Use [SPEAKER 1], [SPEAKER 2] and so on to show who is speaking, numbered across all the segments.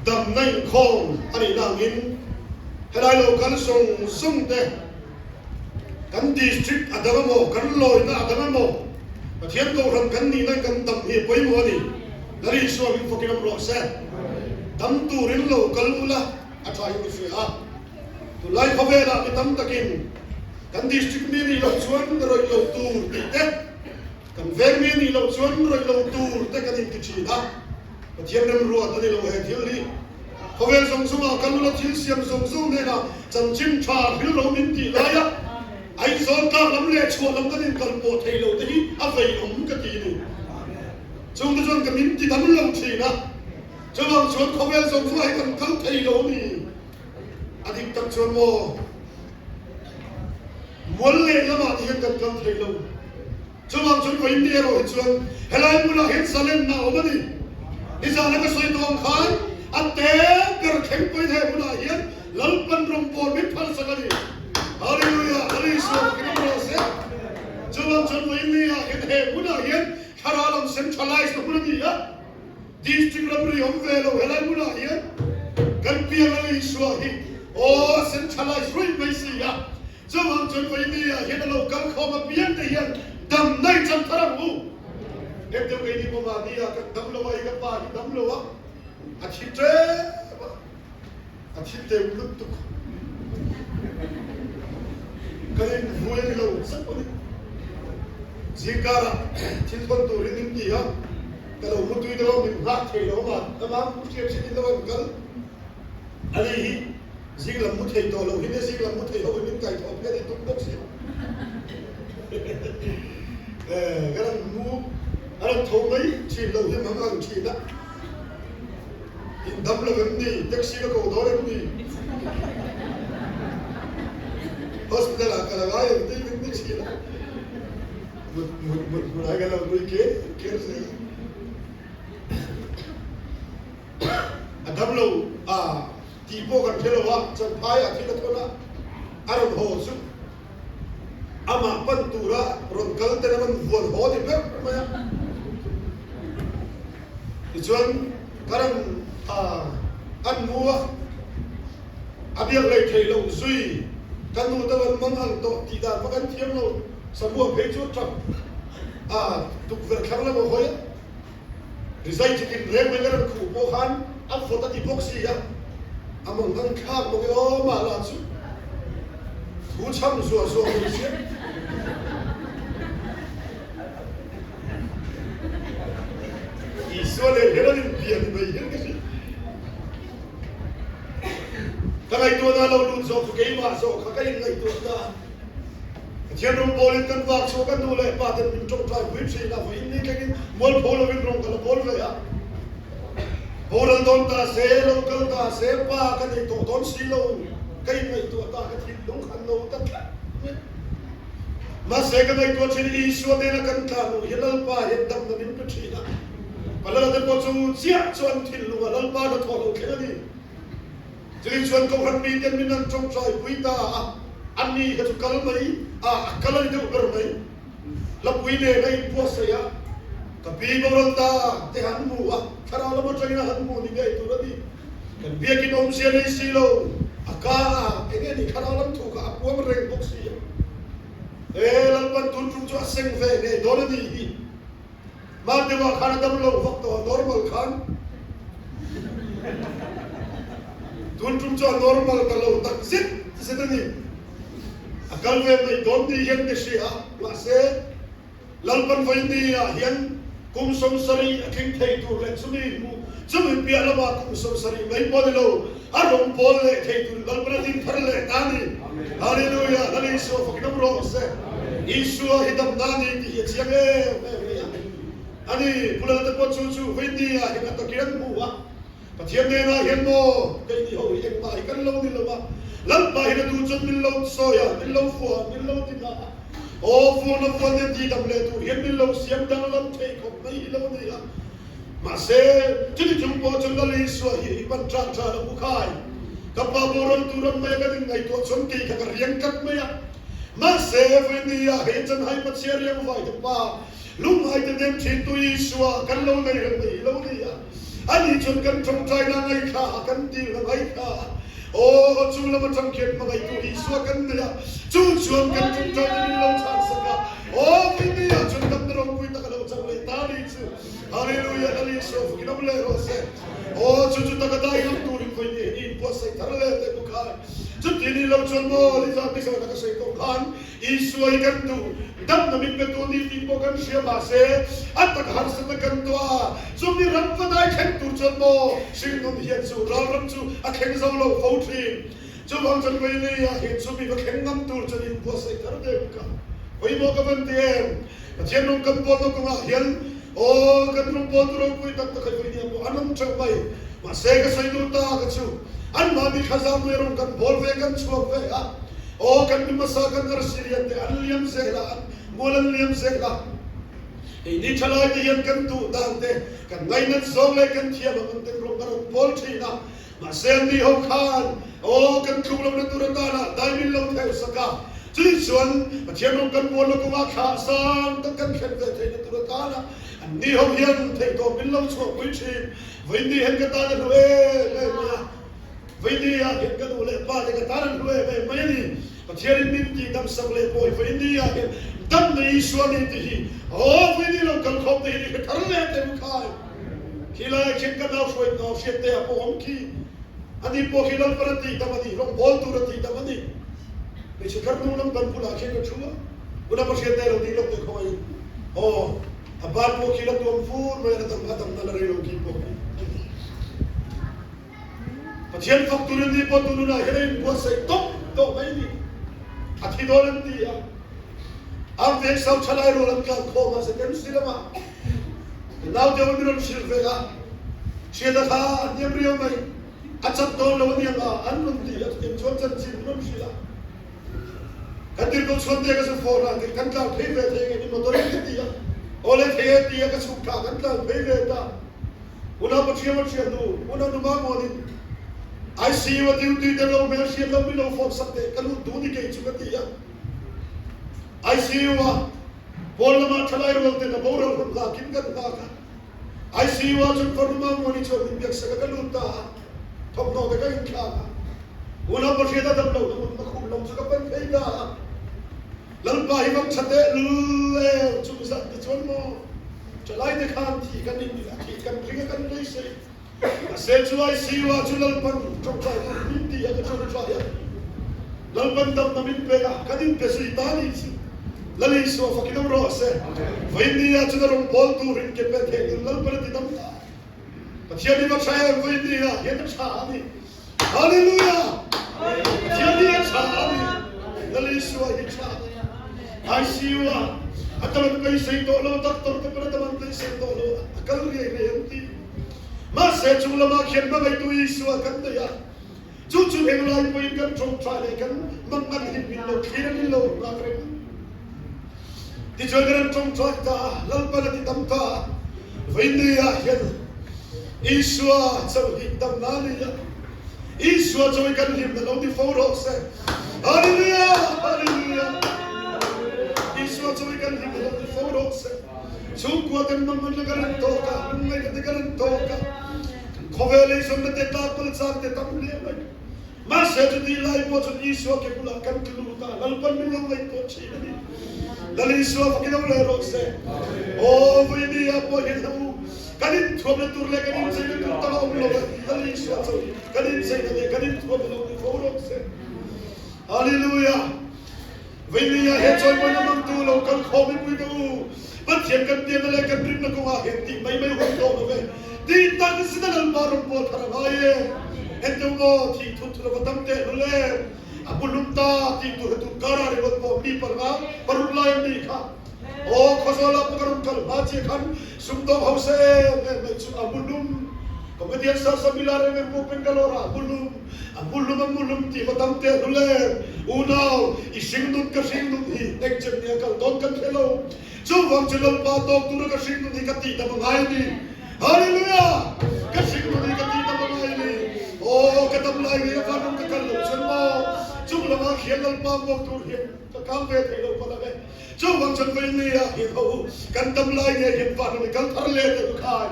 [SPEAKER 1] Damna inkhawm a nihna angin helai lo kal zawng zawng te kan district a dang emaw, kan lawina a dang emaw, Pathian Kohhran kan nihna in kan dam hi a pawimawh a ni. Lal Isua min fakin awm rawh se. Dam turin lo kal ula a tha hi ka hria a. Tunlai khawvelah mi tam takin kan district mi nih loh chuan rawih lo tur tih te, Kan veng mi anih loh chuan rawih lo tur te kan inti thin a, Pathian remruat a ni lo he thil hi. Khawvel zawng zawngah kan nula thil siam zawng zawng hnenah chanchin tha hril lo min tih laia Aizawl tlak lam leh chhuah lam kan inkal pawh thei lo te hi a vei awm ka ti ni. Chungte chuan ka min ti dam lo thin a, chuvang chuan khawvel zawng zawngah hi kan kal thei lo a ni. A dik tak chuan maw? Mual leh lamah te hian kan kal thei lo. Chuvang chuan vawiin ni erawh hi chuan helai hmunah hian zalenna a awm a ni. Nizana ka sawi tawh ang khan a te ber thleng pawhin he hmunah hian Lalpan rawngbâwl min phalsak a ni. Hallelujah! Lal Isua fakin awm rawh se. Chuvang chuan vawiin ni ah hian he hmunah hian thlarau lam centralize na hmun a ni a. District ramri awm ve lo helai hmunah hian kan piang Lal Isua hi aw a centralize ruih mai si a. Chuvang chuan vawinia hian a lo kal khawm apiang te hian dam nei chan thar ang u. Heng deuh keini pawh mahni ah kan dam lo a, i ka pa hi dam lo a, a thi tep a, a thi teu lutuk. Kan in vui a ni lo zet a ni. Zingkarah thil thawn turin min ti a, ka lo mutui deuh a, min nghak thei lo a, amah hriat hriat in lo an kal a ni hi. Zing lam mu thei tawh lo hi nia, zing lam mu thei ho hi min kai thawh phian i tum bawk si. Ka rawn mu, a rawn tho mai thin lo hi mang ang thin a. In dam lo em ni? Taxi ka ko dawn em ni? Hospital ah ka la ngai em tih min ti thin a. Mut mut mut hmunah ka lo nui ker ker zel a. A dam lo a tih pawh kan hre lo a, Champhai ah thil a thawn a, a rawn haw chu amah pan tura rawn kal ten a rawn vuan haw ni ber mai a. Tichuan ka rawn an mu a, a biak lei thei lo zui, ka nu te rawn mang ang tawh tih dan vak an thiam lo, Samuah phei chu a tap a, tukverh thlang lam a hawi a. Rizai chitin reng mai ka rawn khuh pawh khan a vawt a ti bawk si a, a mangang thlak bawk e aw mah lah chu thu chham zuah zuah mai sia. Isua leh hian an inpian mai hian ka hria. Ka ngaihtuahna lo lut zawk chu keimah zawk kha ka inngaihtuah ta a. Pathian rawngbawlin kan vak chhuak a, nu leh pa ten min tawngtai pui thin a, vawiin ni thlengin mualpho lovin rawng ka la bawl ve a. Boral dawn ta se, lo kal ta se, pa ka nei tawh dawn si lo, ka inngaihtuah ta, ka thinlung khan no ta tlat mai. Mahse ka ngaihtuah thin Isua nena kan tlan luh hi Lalpa hian damna min pe thin a, Palala te pawh chu chiah chu an thinlung a Lalpa hnathawh lo thleng a ni. Chutih chuan Kohhran miten min an tawngtai pui ta a, ani kha chu kal mai a, a kal a ni deuh ber mai. Hlapui nen a inbuatsaih a, ka pi boral ta te han hmu a, thlarau lam atangin a han hmu ni ngei tur a ni. Kan biakin awmzia nei si lo, a ka a, eng nge ni thlarau lam thu kha a puang reng bawk si a. He Lalpan tun tum chu a seng ve ngei dawn a nih hi. Hman deuhah khan a dam lo vak tawh a normal khan tun tum chu a normal ta lo tak zet zet a ni. A kal ve mai dawn ni hian ka hria a, mahse Lalpan vawi ah hian kum 70 a tling thei tur leh chumi hmu chumi piah lamah kum 70 mai pawh a ni lo, a rawn pawl leh thei tur Lalpan a din thar leh ta a ni. Hallelujah! Lal Isua fakin awm rawh se. Isua hi damna a ni tih hi a chiang em em mai a. Ani, Pu Lalte pawh chu chu vawi ah hian a takin an hmu a. Pathian hnenah hian maw keini ho hi engmah hi kan lo ni lo a, Lalpa hian a duh chuan min lo sawi a, min lo fuah a, min lo ti hna a. Aw, vuan a vuan nen ti dam leh tur hian min lo siam danglam thei khawp mai hi lo ni a. Mahse, chumi chung pawh chu Lal Isua hi i pan ṭan ṭan a pu khai. Ka pa boral tur an mai a kan inngaihtuah chuan kei kha ka riang tlat mai a. Mahse, vawinia hei chanhai Pathian riang vai te pa lungngai te nem ṭhin tu Isua kan lo nei reng mai hi lo ni a. Ani chuan kan tawngtaina ngaithla a, kan dilna ngaithla a. Aw, chu lam atang khian hmangaihtu Isua kan nei a, chu chuan kan tawngtaina min lo chhansak a. Aw, Vini-ah chuan damna ropui tak a lo chang leh ta ni chu. Hallelujah, Lal Isua fakin awm leh rawh se. Aw, chu chu taka dai ngam turin vawi ni hi inbuatsaih thar leh teh bawk a. Chuti ni lo chuan maw, Lizah Mizona ka sawi tawh khan, Isua hi kan duh, damna min pe tu ni tih pawh kan hria mahse, a tak harsatna kan tuah a, chumi ram va dai thleng tur chuan maw hringnun hian chu ral ram chu a thleng zo lo fo thin. Chuvang chuan Vailei ah hian chumi va thleng ngam tur chuan inbuatsaih thar ve bawk a. Pawimawh ka van ti em? Pathian rawng kan pawlna kawngah hian aw kan rawngbawl tu ropui tak tak hi vawinia pawh an awm teuh mai. Mahse ka sawi duh ta ka chu anmahni thlazar hnuai rawng kan bawl ve kan chhuak ve a, aw kan mi hmasa kan arsi lian te an liam zel a, an mual an liam zel a. Keini thalai te hian kan duh dan te kan ngainat zawng leh kan thiam ang ang ten rawng kan rawn bawl thin a, Mahse an ni ho khan, Aw, kan tluk lohna tur atana dai min lo theuh sak a, chumi chuan Pathian rawng kan bualna kawngah thla sang tak kan thlen ve theihna tur atana an ni ho hian theihtawp min lo chhuahpui thin. Vawiin hian ka tan a hlu em em mai a, vawiin ah hian ka duh leh pa te ka tan an hlu em em mai a ni. Pathianin min tih dam sak leh pawi vawiin ah hian dam nei Isua ni tih hi, aw, vawiin lo kalkhawm te hi ni hre thar leh teh u khai. Khi laiah khian ka nau hruai nau hriat te ah pawh awm khi. Ani pawh khi Lalpan a tih dam a ni, rawngbawl tur a tih dam a ni. Hmeichhe thar hnung lam ban bulah khian ka thu a, Una pa hriat te lo ding lawk teh khawngaihin. Aw, a ban pawh khi la tuam fur mai a, la dam a damna la rei lo khi pawh khi. Pathian fak turin ni pawh tununah hian a inbuatsaih tawp tawh mai ni. A thi dawn an ti a. Ang veng sau thalai rual an tlan khawm a, Secondary lamah ka naute ho min rawn hrilh ve a, hriat a kha a hniam riau mai, a chak dawn lo aniang a, an rawn ti a, chutiang chuan chanchin min rawn hrilh a. Kan tirhkoh chhuan te ka zu fawh hlan kan tlan phei ve thei nge ni motor in ka ti a, awle thei e ti a ka chhuk thla kan tlan phei ve ta. Unau Pathiam a hriat hnu, unau nu Mamuanin ICU a duty te lo hmel hriat lo min lo phone sak teh ka lut duh ni kei chu ka ti a. ICU a pawn lamah thalai rual ten a boral hun hla kim kan nghak a. ICU ah chuan Farnu Mamuani chuan min biak sak a ka lut ta a, thawmhnaw te ka inthlak a. Unau Pathian a dam lo na hmun makhum lam chu ka pan phei ta a. Lalpa hi vang tha teh lul e, chung zat te chuan maw thalai te khan thih kan in thih kan ring a kan beisei. Mahse chu ICU ah chu Lalpan tawngtai tur min ti a ka tawngtai a. Lalpan damna min pek a, kan in pe zui ta ni chu. Lal Isua fakin awm rawh se. Vawiin ni ah chuan a rawngbâwl turin ke pe thei tur Lalpan a ti dam ta. Pathian hi va tha em vawiin ni ah hian a tha a ni. Hallelujah! Pathian hi a tha a ni. Lal Isua hi tha. ICU ah a tam an beisei tawh lo, doctor te pawn a tam an beisei tawh lo, a kal riai riai an ti. Mahse chung lamah khian hmangaihtu Isua kan nei a, chu chu englai pawhin kan tawngtai leh kan mangan hi min lo thlir a, min lo nghak reng a. Tichuan kan han tawngtai ta a, Lalpan a ti dam ta a, vawiin ah hian Isua chauh hi damna a ni a, Isua chauh hi kan hlimna lo ni fo rawh se. Hallelujah! Hallelujah! Isua chauh hi kan hlimna lo ni fo rawh se. Chhungkua ten mangan la ka rawn tawk a, lungngaihna te ka rawn tawk a, kan khawvel eizawnna te tlakpal chang te tam hle mai. Mahse chutih lai pawh chuan Isua ke bulah kan tlu lut a, Lalpan min lo ngaihtuah thin a ni. Lal Isua fak ilo leh rawh se. Aw Vawinia pawh hian hlauh u, kan inthuamna tur leh kan incheina tur tak a awm lo a, Lal Isua chu kan incheina leh kan inthuamna lo ni fo rawh se. Hallelujah! Vawinia he chawimawina hmangtu lo kal khawm mipui te u, Pathian kan pianna leh kan rinna kawngah hian tih mai mai hun tawh lo ve. Tih tak zet a Lalpa rawn pawl thar a ngai e. Ente u maw, thih thut thut a va tam teh hlul e. A bu hlum ta tih tur he tun karah ringawt pawh mi panga paruk lai an nih kha. Aw, Khawzawl ah pawh ka rawn kal hma chiah khan sumdawng hausa em em mai chu a bu hlum. Comedian Salsabila reng em pawh Bangalore ah a bu hlum. A mu hlum a mu hlum tih va tam teh hlul em? Unau, i hringnun ka hringnun hi engchen nia kal dawn kan hre lo. Chuvang chu Lalpa tawk tura ka hringnun hi ka tih dam a ngai a ni. Hallelujah! Ka hringnun hi ka tih dam a ngai a ni. Aw, ka dam lai ngei a vanram ka kal loh chuan maw? Chung lamah khian Lalpa muak tur hian ka kang ve thei lo palh ang e. Chuvang chuan Vawilia hian ho u, kan dam lai ngei hian vanram i kal thar leh teh u khai.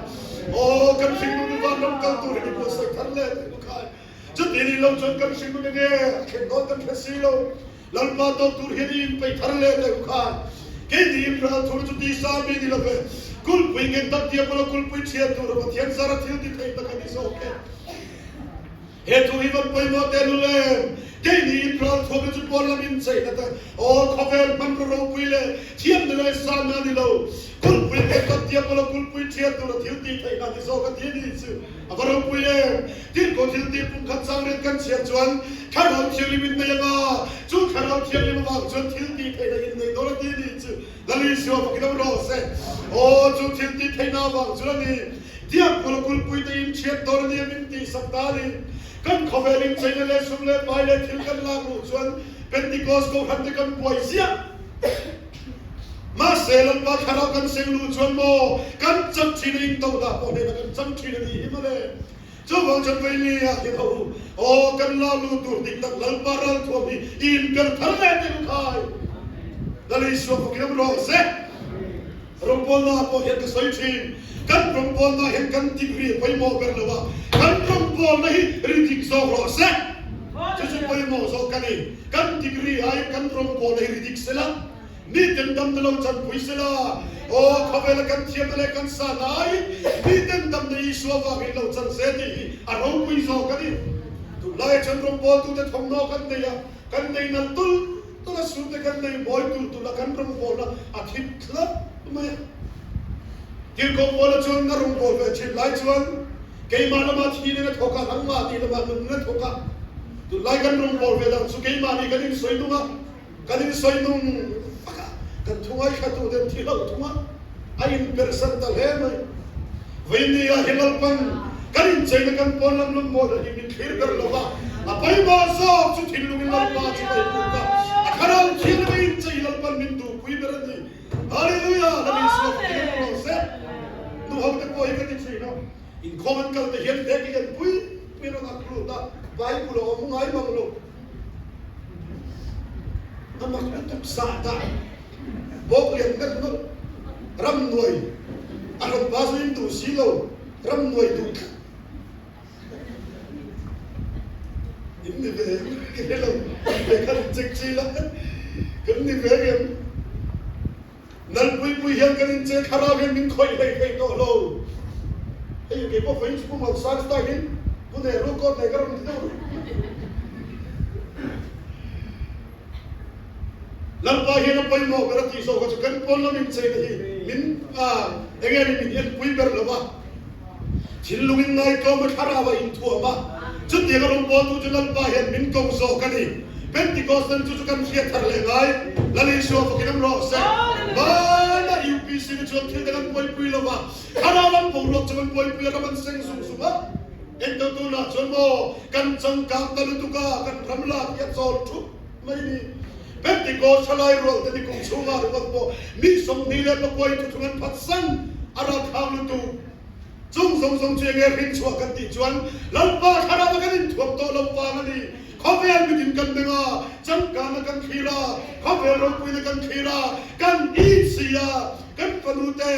[SPEAKER 1] Aw kan hringnun hi vanram kal tur hi ni buatsaih thar leh teh u khai. Chuti nih lo chuan kan hringnun enge a thlen dawn kan hre si lo. Lalpa tawk tur hian i inpeih thar leh teh u khai. Keini in ral thur chu tisa mi ni lo ve. Kulhpui ngen tak tia pawla kulhpui chhiat tur a Pathian zara thil ti thei tak a ni zawk e. He thu hi van pawimawh teh lul em? Keini in ral thuam hi chu pawn lam in chei na te aw khawvel hmanraw ropui leh thiamna leh sanna a ni lo. Kulhpui ngen tak tia pawla kulhpui chhiat tur a thil ti theih na ni zawk a ti a ni chu. A va ropui em! Tirhkoh thil tih pum khat chang ret kan chhiat chuan Thlarau Thianghlim in nei anga, chu Thlarau Thianghlim avang chuan thil tih theihna in nei dawn a ti ni chu Lal Isua fakin awm rawh se. Aw, chu thil tih theihna avang chuan a ni, Diak kul kulpui te in chhiat dawn a ni a min tih sak ta a ni. Kan khawvel in cheina leh sum leh pai leh thil kan lak luh chuan Pentecost Kohhran te kan buai ziah. Mahse, Lalpa Thlarau kan seng luh chuan maw kan chak thin a in to dah pawh hnenah kan chang thin a ni hi mawle. Chuvang chuan Vaili ah hian ho u, aw kan la lu tur dik tak Lalpa ralthuam hi i inper thar leh teh u khai. Lal Isua fakin awm rawh se. Rawngbawlna ah pawh hian ka sawi thin, kan rawngbawlna ah hian kan dik ri a pawimawh ber lo a, kan rawngbawlna hi ri dik zawk rawh se. Chu chu pawimawh zawk ka ni. Kan dik ri aiin kan rawngbawlna hi ri dik sela. Miten damna lo chanpui sela, aw khawvela kan thiamna leh kan sahna aiin miten damna Isua vangin lo chan se tih hi a ropui zawk a ni. Tunlaiah chuan rawngbawltute thawmhnaw kan nei a, kan nei nalh tulh tulh a, sute kan nei mawi tulh tulh a, kan rawngbawlna a thip thlap mai a. Tirhkoh Paula chuan a rawngbâwl ve ṭhin lai chuan keimah lamah thihna a thawk a, nangmah tih lamah nunna a thawk a. Tunlai kan rawngbâwl ve dang chu keimahni kan insawi nung a, Kan insawi nung vak a, kan thu ngaithla ten thi hlauh thung a, a inpersan ta hle mai. Vawiin ah hi Lalpan kan incheina kan pawn lam lam mawi lah hi min thlir ber lo va, a paimah zawk chu thinlungin Lalpa chu mai buk a, a thlarau thianglima inchei Lalpan min duhpui ber a ni. Hallelujah! Lal Isua fakin awm rawh se. Nu ho te pawh hi ka ti thin a, inkhawm an kal te hian hlek hi kan pui pui rawn ak lut a, Bible a awm ngai mang lo. A mak lutuk zah dah bawk lian melh nawlh ramnuai a rawn pa chu in duh si lo ramnuai duh tlat in ni ve em ka hre lo he khan in check chi la kan ni ve em nalpui pui hian kan in che thlarau hian min khawih hlei hlei tawh lo hei kei pawh vawiin chu pu Muansang style in pu Nehru coat nei ka rawn ti deuh reng. Lalpa hian a pawimawh ber a tih zawk a chu kan pawn lam incheina hi min eng nge ni min enpui ber lo va, thinlung in ngaitlawm a thlarau a inthuam a, chutiang a rawn pawltu chu Lalpa hian min ko zawk a ni. Pentecost-an chu chu kan hriat thar leh ngai. Lal Isua fakin awm rawh se. Hmana UPC te chuan thil dang an buaipui lo va, thlarau lam boruak chu an buaipui a, ram an seng zung zung a. Engto tunah chuan maw kan changkang ta lutuk a, kan ram lak hi a chawl thup mai ni. Pentecost thalai rual te ni kum chhungah ringawt pawh mi 28 thuthung an phatsan a ralthlak lutuk. Chung zawng zawng chu enge hrinchhuah kan tih chuan Lalpa thlarau a kan inthuam tawh lo vang a ni. Khawvel mitin kan meng a, changkangna kan thlir a, khawvel ropuina kan thlir a, kan insi a, kan fanu te,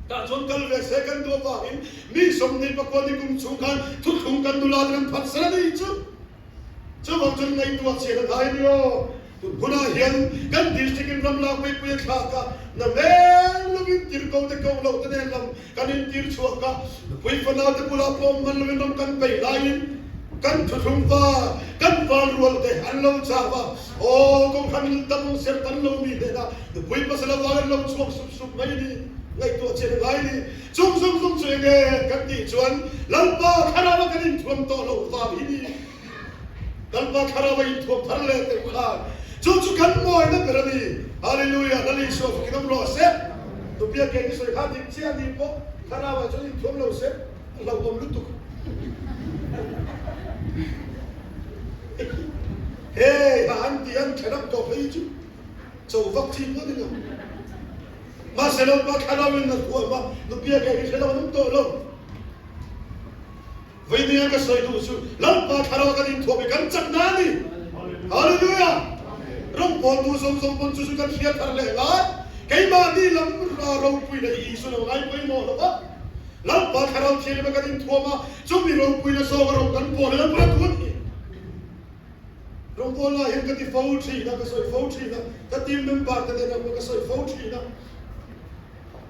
[SPEAKER 1] Tah chuan kal ve se kan duh avangin mi 29 ni kum chhung khan thuthlung kan nula te kan phat sel a ni chu. Chuvang chuan ngaihtuah chhiat a hnai a ni aw. Tun hunah hian kan district in ram lak puipui a thlak a, na veng lovin tirko te ko lo te nen lam kan intir chhuak a, nupui fanau te bulah pawh man lovin ram kan peih laiin kan thuthlung va kan val rual te an lo chau a, aw kohhran dang ser tan lo mi hnenah nupui pasal a val an lo chhuak sup sup mai a ni. Ngaihtuah chian a ngai ni. Chung zawng zawng chu enge kan tih chuan Lalpa Thlarau a kan inthuam tawh loh vang hi ni. Lalpa Thlarau a inthuam thar leh teuh khan chu chu kan mawina ber a ni. Hallelujah! Lal Isua fakin awm rawh se. Tupia ke ni sawi kha dik chiah ni pawh Thlarau ah chuan inthuam lo se a hlauhawm lutuk. Hei ha an ti an thenawm tawh phei chu cho vak chi pawh ni lo. Mahse Lalpa thlarau in a huam a, nupia ke hi hre lo an awm tawh lo. Vawinia ka sawi duh chu Lalpa thlarau kan inthuam hi kan chak na a ni. Hallelujah! Rawngbawltu zawng zawng pawn chu chu kan hriat thar leh lai. Keimahni lam ropui leh Isua lo ngai pawimawh lo va. Lalpa Thlarau Thianghlim a kan inthuam a, chumi ropuina zawk a rawng kan pawl hian a thu a ni. Rawngbawl lah hian ka ti fo thin a, ka sawi fo thin a, ka team member te nen pawh ka sawi fo thin a.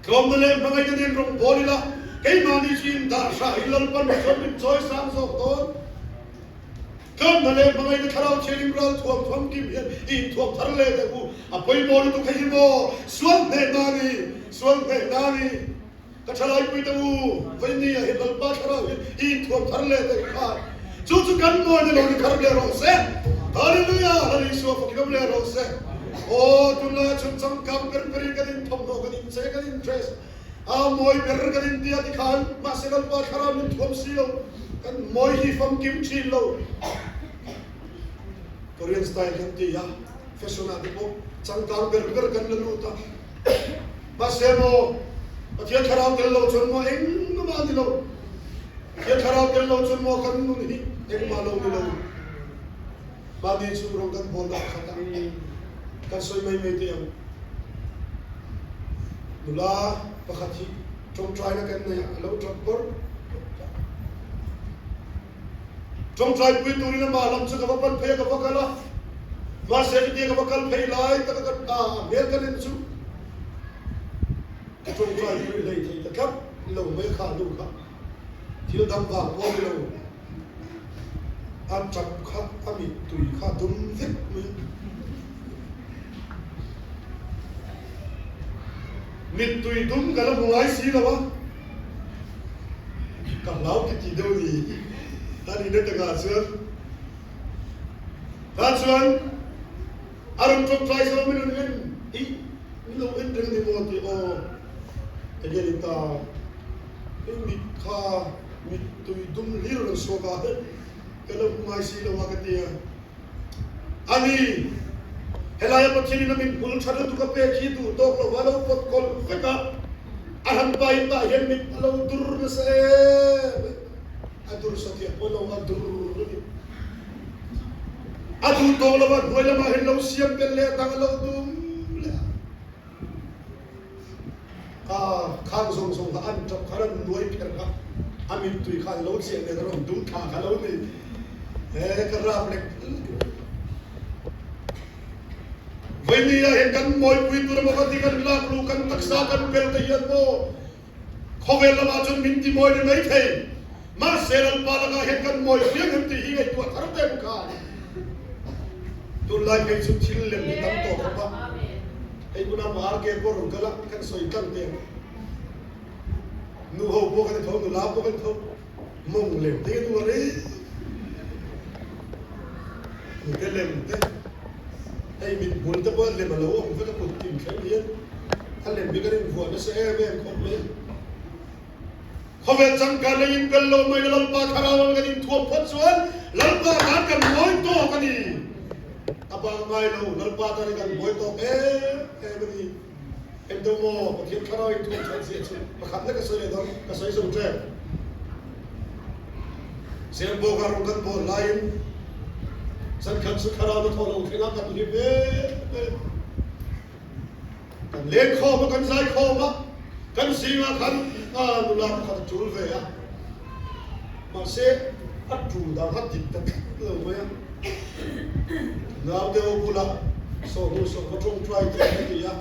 [SPEAKER 1] Tlawmna leh hmangaihna nen rawngbawl ila, keimahni chu indah hrah hi Lalpan mi chuan min chawi sang zawk dawn. Tlawmna leh hmangaihna Thlarau Thianghlim ral thuam thuam kim hian i inthuam thar leh teh u. A pawimawh lutuk hei hi maw? Sual hnehna a ni, sual hnehna a ni. Ka thalaipui te u, Vawinia hi Lalpa thlarau hi i inthuam thar leh daih kha. Chu chu kan mawina lo ni thar leh rawh se. Hallelujah! Lal Isua fak hlawm leh rawh se. Aw, tunlaia chhun changkang ber berin kan inthawmhnaw, kan inchei, kan indress a, mawi ber kan intia tikhan, mahse Lalpa thlarau min thuam si lo, kan mawi hi famkim thin lo. Korean style kan ti a, fashion ah te pawh changkang ber ber kan la lut a. Mahse maw, Pathian thlarau tel lo chuan maw engmah a ni lo. Pathian thlarau tel lo chuan maw kan nun hi engmah lo ni lo. Mahni chu rawng kan bawl dah khat a, kan sawi mai mai teh ang. Nula pakhat hi tawngtaina kan nei a, a lo tap bawrh bawrh a. Tawngtaipui turin amah lam chu ka va pan phei a, ka va kal a. Mahse chutia ka va kal phei lai taka ka a hmel ka nen chu ka tawngtaipui hlei thei ta tlat lo mai kha nu kha thil dang vang pawh ni lo. A tap kha a mittui kha a dum vek mai a. Mittui dum ka la hmu ngai si lo a, ka hlau ti ti deuh ni a nihna takah chuan tah chuan a rawn tawngtai zawng min rawn en ih min lo en reng ni maw tih aw enge ni ta hei mit kha mittui dum hlir a rawn suak a ka la hmu ngai si lo a ka ti a. A ni, helaia Pathianin a min hmul tha lutuk a pek hi duh tawk lo va lo pawt kawlh vek a, a han pain tah hian mit a lo dur nasa em em. A dur sathiah pawh lo, a dur a ni. A duh tawk lo va hnuai lamah hian lo siam tel leh a dang a lo dum leh a. A khang zawng zawng kha an tap khan an nuai pherh a, a mittui kha an lo chiah nen a rawn dum thla kha lo ni. He ka rap lek lek mai. Vawinia hian kan mawipui tur emaw kan ti kan lak luh kan taksa kan bel te hian maw khawvel lamah chuan min ti mawi ni mai thei. Mahse Lalpa lakah hian kan mawi piang em tih hi ngaihtuah thar te ang kha. Tunlai phei chu thil lem hi tam tawh khawp a. Hei huna mar ke pawh rawn kal a, kan sawi tlang teh ang. Nu ho pawh kan tho, nula pawh kan tho, mawng lem te nu a rei. Nute lem te, hei mithmul te pawh lem a lo awm vek a kut tin thleng hian a lem hi kan invuah nasa em em khawp mai. Khawvel changkan a inbel lo mai na Lalpa thlarau ang kan inthuam phawt chuan Lalpa tan kan mawi tawk a ni. A bang ngai lo, Lalpa tan hi kan mawi tawk em em a ni. Engto maw Pathian thlarau inthuam that zia chu pakhat lek a sawi leh dawn, ka sawi zo ṭep. Zembawka rawng kan bawl laiin zankhat chu thlarau na thaw lo thleng a kan hlim em em. Kan leng khawm a, kan zai khawm a, kan zingah khan nula pakhat a tul ve a, mahse a tul dan kha dik ta tlat lo mai a. Naute ho bulah sawhnu sawhva tawngtai tur ka ti a,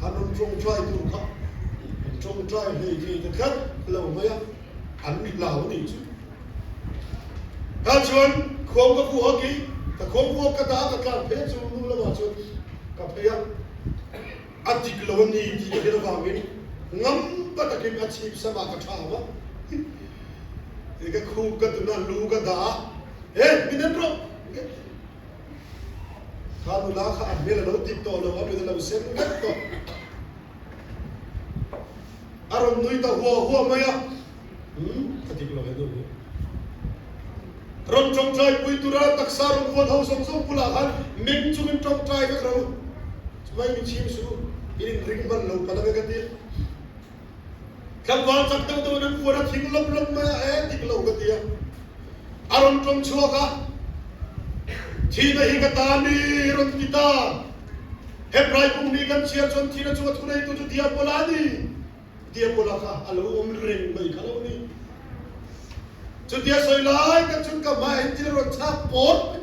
[SPEAKER 1] an rawn tawngtai tur kha an tawngtai hlei thei ta tlat lo mai a, an hlau a nih chu. Tah chuan khuang ka vuah a ki, ka khuang vuah ka dah a ka tlan phei a chu nu lamah chuan ka phei a, a dik lo a ni tih ka hriat avangin ngam pa takin a chhip samah ka tham a, ti ka khup ka tun a lu ka dah a, he min en rawh, kha nula kha a hmel a lo dik tawh lo, a mit a lo sen vek tawh. A rawn nui ta hua hua mai a, Umm, ka dik lo he nu hi. Rawn tawngtai pui tura taksa rawn vuan ho zawng zawng bulah khan meng chungin tawngtai vek ro. Chumai mi chhim suh u, in inring hman lo palh ang e ka ti. Tlangval chak deuh deuhin an vuan a thing lawp lawp mai a, e dik lo ka ti a. A rawn tawng chhuak a, Thihna hi ka ta ni, rawn ti ta. Hebrai pum nih kan chhiar chuan thihna chunga thuneitu chu Diabola a ni. Diabola kha a lo awm reng mai kha lo ni. Chutia sawi lai tak chuan ka hmaiah hian thil a rawn chhak pawt mai.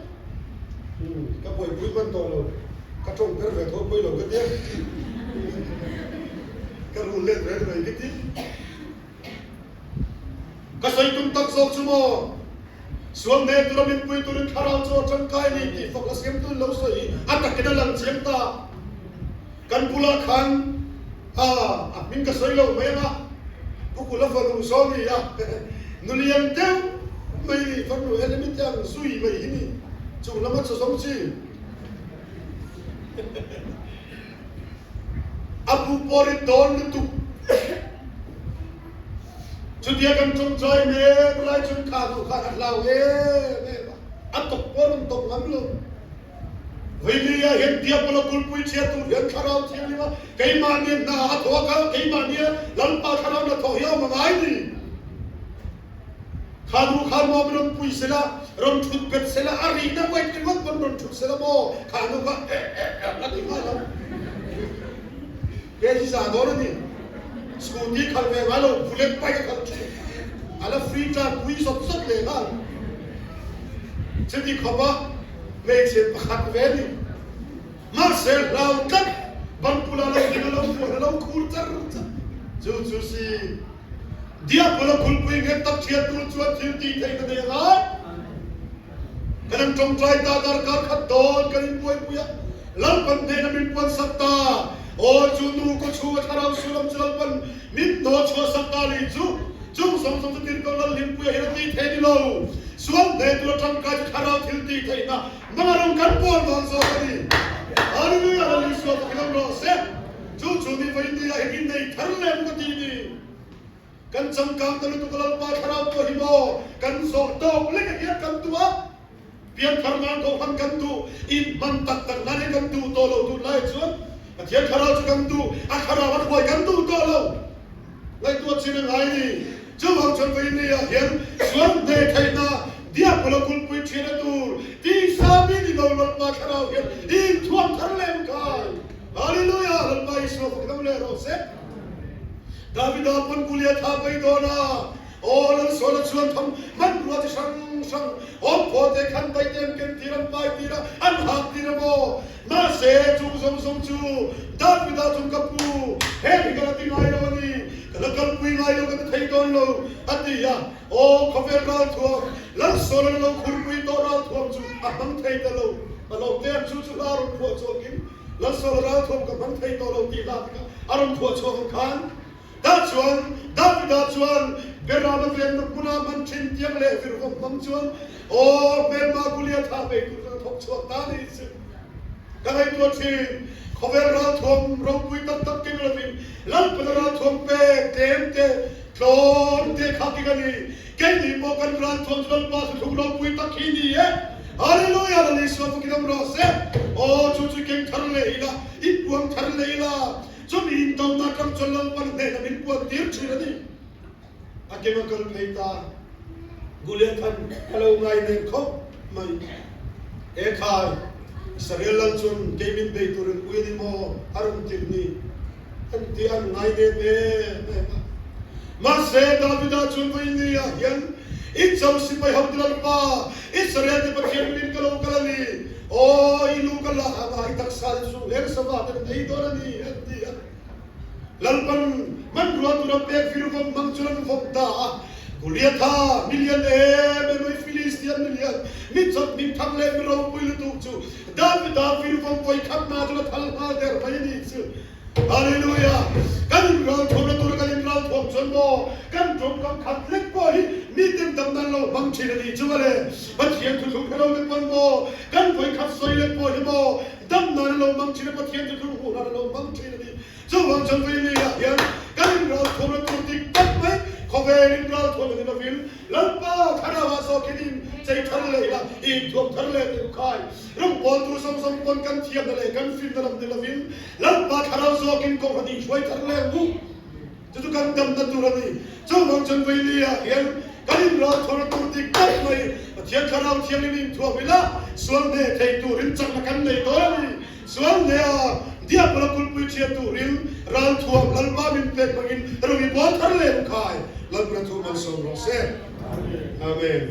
[SPEAKER 1] Ka buaipui hman tawh lo, ka tawng ber ve tho pawi lo ka tia. Ka rul let reng mai ka ti. Ka sawi tum tak zawk chu maw? Sual hne tura min pui turin thlarau chu a tangkai ni tih fak a siamtu in lo sawi hi a takin a lang chiang ta. Kan bulah khan a a hming ka sawi lo mai anga Pu Kula fanu saw ni a nulian deuh mai ni fanu helimi te ang zui mai hi ni chung lama chaw zawng chi A pu pawh rit dawn lutuk. Chutia kan tawngtai mek lai chuan kha nu khan a hlau em em a, a tawk pawh a rawn tawk ngam lo. Vawilia hian Diabola kulpui chhiat tur hian Thlarau Thianghlim a keimahni hna a thawk a, keimahnia Lalpa Thlarau hna thawh hi a awm a ngai ni. Kha nu kha nuam rawn pui sela, rawn thut bet sela, a rihna wait ringawt pawn rawn thut sela maw? Kha nu kha eh eh eh a ti nghal ang. He hi za dawn a ni. Scooty khalh ve ngai lo, bullet bike a khalh thin. A la free tan pui zawt zawt leh nghal. Chuti khawpa hmeichhe pakhat ve a ni. Mahse hlau tlat, banpula lo ding a lo puan a lo khur char char. Chu chu si. Diabola khulpui nghet tak thiat tur chuan thil tih theih ka nei a ngai. Kan an tawngtai ta darkar khat dawn kan inbuaipui a, Lalpan hnena min puan sak ta. Aw chu nu kaw chhunga thlarau sulam chu Lalpan min hnaw chhuah sak ta ni chu, chung zawng zawng chu tirhkoh Lalhlimpuia hian a tih theih ni lo. Sual hneh tura tangkai chu thlarau thil tih theihna hmanga rawng kan pawl vang zawk a ni. Hallelujah Lal Isua fakin awm rawh se. Chu chu ni vawi nia hi min nei thar lem ka ti ni. Kan changkang ta lutuk a Lalpa thlarau pawh hi maw kan zawh tawk lek a hian kan duh a, pianthar nan kohhran kan duh, inhman tak tak nan hi kan duh tawh lo tunlai chuan Pathian thlarau chu kan duh, a thlarau a hruai kan duh tawh lo. Ngaihtuah chin a ngai ni. Chuvang chuan vawi nia hian chuan hne theihna Diabola kulpui thian a tur tisa mi ni lo Lalpa thlarau hian inthuam thar lem khai. Hallelujah! Lalpa Isua fak dam leh rawh se. Davida pawn Goliath a bei dawn a, aw Lalsawla chuan tham hmanrua chi hrang hrang awm phaw te khan bai te an ken tir, an pai tir a, an hak tir a maw? Mahse, chung zawng zawng chu Davida chung ka pu, heng hi ka la ti ngai lo a ni, ka la kalpui ngai lo, ka ti thei dawn lo, a ti a. Aw khawvel ralthuam, Lalsawla lo khurpui tawh ralthuam chu a hmang thei ta lo, a lo te an chu chu hla rawn phuah chhuakin, Lalsawla ralthuam ka hmang thei tawh lo tih hla te kha a rawn phuah chhuak ang khan. Tah chuan Davida chuan Berama venna hmuna man thin tiang leh virvawm hmang chuan aw hmelma Goliatha bei tur chuan a thawk chhuak ta ni chu ka ngaihtuah thin. Khawvel ralthuam ropui tak tak keng lovin Lalpana ralthuam pek tlem te tlawm te kha keng a ni. Keini pawh kan ralthuam chu Lalpa thuthlung ropui tak hi ni e. Hallelujah! Lal Isua fakin awm rawh se. Aw, chu chu keng thar leh ila, i puang thar leh ila, chumi indona atang chuan Lalpan hnehna min puan tir thin a ni. A keng a kal phei ta. Goliathan a lo ngai nen khawp mai. He khai, Israel lal chuan kei min bei turin ui a ni maw? A rawn tirh ni. An ti an ngai nem em em a. Mahse, Davida chuan vawinia hian i cho sipai ho ti Lalpa, Israel te Pathian min ka lo kal a ni. Aw, i lu ka la ang a, i taksa te chu leng sava ten an ei dawn a ni, an ti a. Lalpan hmanrua tura pek vir vawm hmang chuan an vawm ta a. Goliatha, mi lian em em mai, Filistia mi lian, mi chawt hming thang leh mi ropui lutuk chu Davida vir vawm vawi khat hna chuan a thal nghal der mai a ni chu. Hallelujah! Kan inral thuamna tura kan inral thuam chuan maw kan tawngkam khat lek pawh hi miten dam nan lo hmang thin a nih chu a le. Pathian thuthlung hre lo te pawn maw kan vawi khat sawi lek pawh hi maw dam nan a lo hmang thin a, Pathian thuthlung hmuh nan a lo hmang thin a ni. Chuvang chuan vawi nei ah hian kan inral thuamna tur dik tak mai khawvel inral thuam a ni lovin Lalpa thlarau ah zawkin in chei thar leh ila, i inthuam thar leh teh u khai. Rawngbawltu zawng zawng pawn kan thiamna leh kan fimna lam ni lovin Lalpa thlarau zawkin kawng han inhruai thar leh ang u. Chu chu kan damna tur a ni. Chuvang chuan vawi ah hian kan inral thuamna tur dik tak mai Pathian thlarau thianghlim inthuam ila sual hneh thei turin chakna kan nei dawn a ni. Sual hneh a. Diabola kulpui ṭhiat turin ralthuam Lalpa min pek hmangin rawng i bawl thar leh ang khai. Lalpa thu malsawm rawh se. Amen.